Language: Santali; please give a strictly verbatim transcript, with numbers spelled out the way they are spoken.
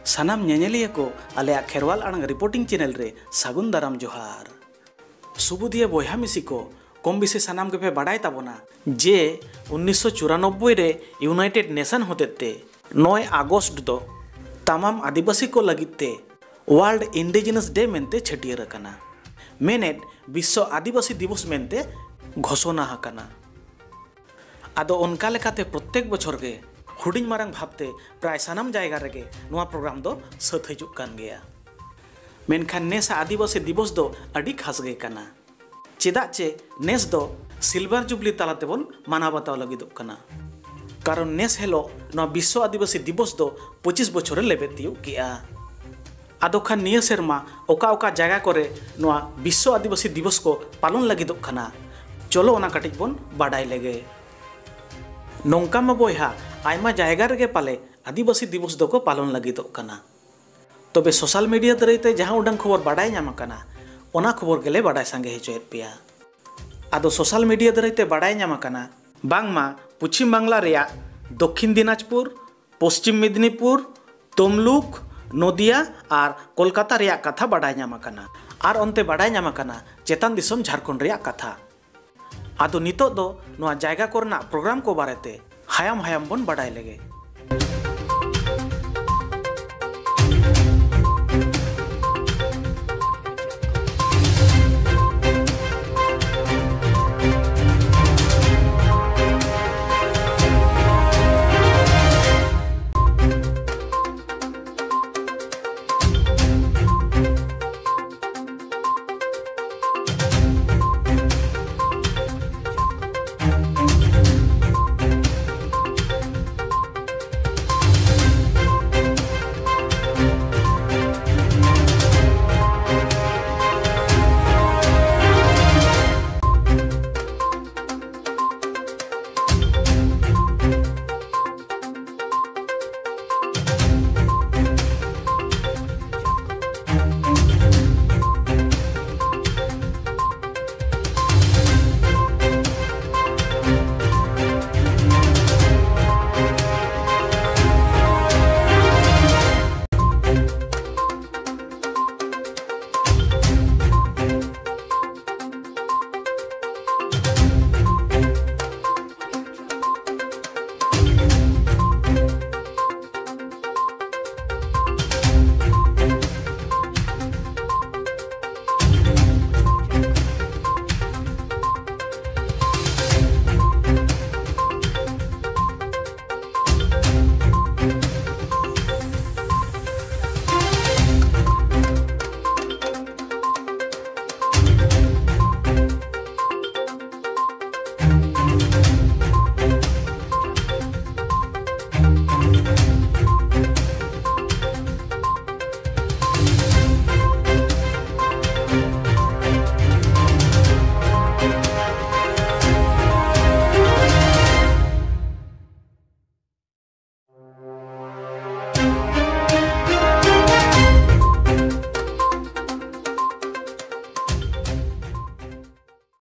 ᱥᱟᱱᱟᱢ ᱧᱮᱧᱮᱞᱤᱭᱟᱹ ᱠᱚ ᱟᱞᱮᱭᱟᱜ ᱠᱷᱮᱨᱣᱟᱞ ᱟᱲᱟᱝ reporting channel ᱨᱮ ᱥᱟᱹᱜᱩᱱ ᱫᱟᱨᱟᱢ ᱡᱚᱦᱟᱨ᱾ ᱥᱩᱵᱩᱫᱤᱭᱟᱹ ᱵᱚᱭᱦᱟ ᱢᱤᱥᱤ ᱠᱚ, ᱠᱚᱢ ᱵᱮᱥᱤ ᱥᱟᱱᱟᱢ ᱜᱮᱯᱮ ᱵᱟᱰᱟᱭ ᱛᱟᱵᱚᱱᱟ ᱡᱮ ᱩᱱᱤᱥᱥᱚ ᱪᱩᱨᱟᱱᱚᱵᱵᱳᱭ ᱨᱮ United Nation ᱦᱚᱛᱮᱛᱮ ᱱᱚᱭ ᱟᱜᱚᱥᱴ ᱫᱚ ᱛᱟᱢᱟᱢ ᱟᱹᱫᱤᱵᱟᱹᱥᱤ ᱠᱚ ᱞᱟᱹᱜᱤᱫ ᱛᱮ World Indigenous Day ᱢᱮᱱᱛᱮ ᱪᱷᱟᱹᱴᱭᱟᱹᱨ ᱟᱠᱟᱱᱟ᱾ ᱢᱮᱱᱮᱫ ᱵᱤᱥᱥᱚ ᱟᱹᱫᱤᱵᱟᱹᱥᱤ ᱫᱤᱵᱚᱥ ᱢᱮᱱᱛᱮ ᱜᱷᱳᱥᱚᱱᱟ ᱟᱠᱟᱱᱟ᱾ ᱟᱫᱚ ᱚᱱᱠᱟ ᱞᱮᱠᱟᱛᱮ ᱯᱨᱚᱛᱛᱮᱠ ᱵᱚᱪᱷᱚᱨ ᱜᱮ ᱦᱩᱰᱤᱧ ᱢᱟᱨᱟᱝ ᱵᱷᱟᱵᱽᱛᱮ ᱯᱨᱟᱭ ᱥᱟᱱᱟᱢ ᱡᱟᱭᱜᱟ ᱨᱮᱜᱮ ᱱᱚᱣᱟ program ᱫᱚ ᱥᱟᱹᱛ ᱦᱤᱡᱩᱜ ᱠᱟᱱ ᱜᱮᱭᱟ᱾ ᱢᱮᱱᱠᱷᱟᱱ ᱱᱮᱥᱟᱜ ᱟᱹᱫᱤᱵᱟᱹᱥᱤ ᱫᱤᱵᱚᱥ ᱫᱚ ᱟᱹᱰᱤ ᱠᱷᱟᱥ ᱜᱮ ᱠᱟᱱᱟ᱾ ᱪᱮᱫᱟᱜ ᱪᱮ ᱱᱮᱥ ᱫᱚ silver jubilee ᱛᱟᱞᱟ ᱛᱮᱵᱚᱱ ᱢᱟᱱᱟᱣ ᱵᱟᱛᱟᱣ ᱞᱟᱹᱜᱤᱫᱚᱜ ᱠᱟᱱᱟ᱾ ᱠᱟᱨᱚᱱ ᱱᱮᱥ ᱦᱤᱞᱳᱜ ᱱᱚᱣᱟ ᱵᱤᱥᱥᱚ ᱟᱹᱫᱤᱵᱟᱹᱥᱤ ᱫᱤᱵᱚᱥ ᱫᱚ ᱯᱚᱸᱪᱤᱥ ᱵᱚᱪᱷᱚᱨᱮ ᱞᱮᱵᱮᱫ ᱛᱤᱭᱳᱜ ᱠᱮᱜᱼᱟ᱾ ᱟᱫᱚ ᱠᱷᱟᱱ ᱱᱤᱭᱟᱹ ᱥᱮᱨᱢᱟ ᱚᱠᱟ ᱚᱠᱟ ᱡᱟᱭᱜᱟ ᱠᱚᱨᱮ ᱱᱚᱣᱟ ᱵᱤᱥᱥᱚ ᱟᱹᱫᱤᱵᱟᱹᱥᱤ ᱫᱤᱵᱚᱥ ᱠᱚ ᱯᱟᱞᱚᱱ ᱞᱟᱹᱜᱤᱫᱚᱜ ᱠᱟᱱᱟ, ᱪᱚᱞᱚ ᱚᱱᱟ ᱠᱟᱹᱴᱤᱡ ᱵᱚᱱ ᱵᱟᱰᱟᱭ ᱞᱮᱜᱮ᱾ ᱱᱚᱝᱠᱟ ᱢᱟ ᱵᱚᱭᱦᱟ, ᱟᱭᱢᱟ ᱡᱟᱭᱜᱟ ᱨᱮᱜᱮ ᱯᱟᱞᱮ ᱟᱹᱫᱤᱵᱟᱹᱥᱤ ᱫᱤᱵᱚᱥ ᱫᱚᱠᱚ ᱯᱟᱞᱚᱱ ᱞᱟᱹᱜᱤᱫᱚᱜ ᱠᱟᱱᱟ᱾ ᱛᱚᱵᱮ social media ᱫᱟᱨᱟᱭ ᱛᱮ ᱡᱟᱦᱟᱸ ᱩᱰᱟᱹᱝ ᱠᱷᱚᱵᱚᱨ ᱵᱟᱰᱟᱭ ᱧᱟᱢ ᱟᱠᱟᱱᱟ, ᱚᱱᱟ ᱠᱷᱚᱵᱚᱨ ᱜᱮᱞᱮ ᱵᱟᱰᱟᱭ ᱥᱟᱸᱜᱮ ᱦᱚᱪᱚᱭᱮᱫ ᱯᱮᱭᱟ᱾ ᱟᱫᱚ social media ᱫᱟᱨᱟᱭ ᱛᱮ ᱵᱟᱰᱟᱭ ᱧᱟᱢ ᱟᱠᱟᱱᱟ ᱵᱟᱝᱢᱟ ᱯᱚᱪᱷᱤᱢ ᱵᱟᱝᱞᱟ ᱨᱮᱭᱟᱜ ᱫᱚᱠᱠᱷᱤᱱ ᱫᱤᱱᱟᱡᱽᱯᱩᱨ, ᱯᱚᱥᱪᱤᱢ ᱢᱮᱫᱽᱱᱤᱯᱩᱨ, ᱛᱚᱢᱞᱩᱠ, ᱱᱚᱫᱤᱭᱟ ᱟᱨ ᱠᱳᱞᱠᱟᱛᱟ ᱨᱮᱭᱟᱜ ᱠᱟᱛᱷᱟ ᱵᱟᱰᱟᱭ ᱧᱟᱢ ᱟᱠᱟᱱᱟ᱾ ᱟᱨ ᱚᱱᱛᱮ ᱵᱟᱰᱟᱭ ᱧᱟᱢ ᱟᱠᱟᱱᱟ ᱪᱮᱛᱟᱱ ᱫᱤᱥᱚᱢ ᱡᱷᱟᱲᱠᱷᱚᱸᱰ ᱨᱮᱭᱟᱜ ᱠᱟᱛᱷᱟ᱾ ᱟᱫᱚ ᱱᱤᱛᱚᱜ ᱫᱚ ᱱᱚᱣᱟ ᱡᱟᱭᱜᱟ ᱠᱚᱨᱮᱱᱟᱜ program ᱠᱚ ᱵᱟᱨᱮᱛᱮ ᱦᱟᱭᱟᱢ ᱦᱟᱭᱟᱢ ᱵᱚᱱ ᱵᱟᱰᱟᱭ ᱞᱮᱜᱮ᱾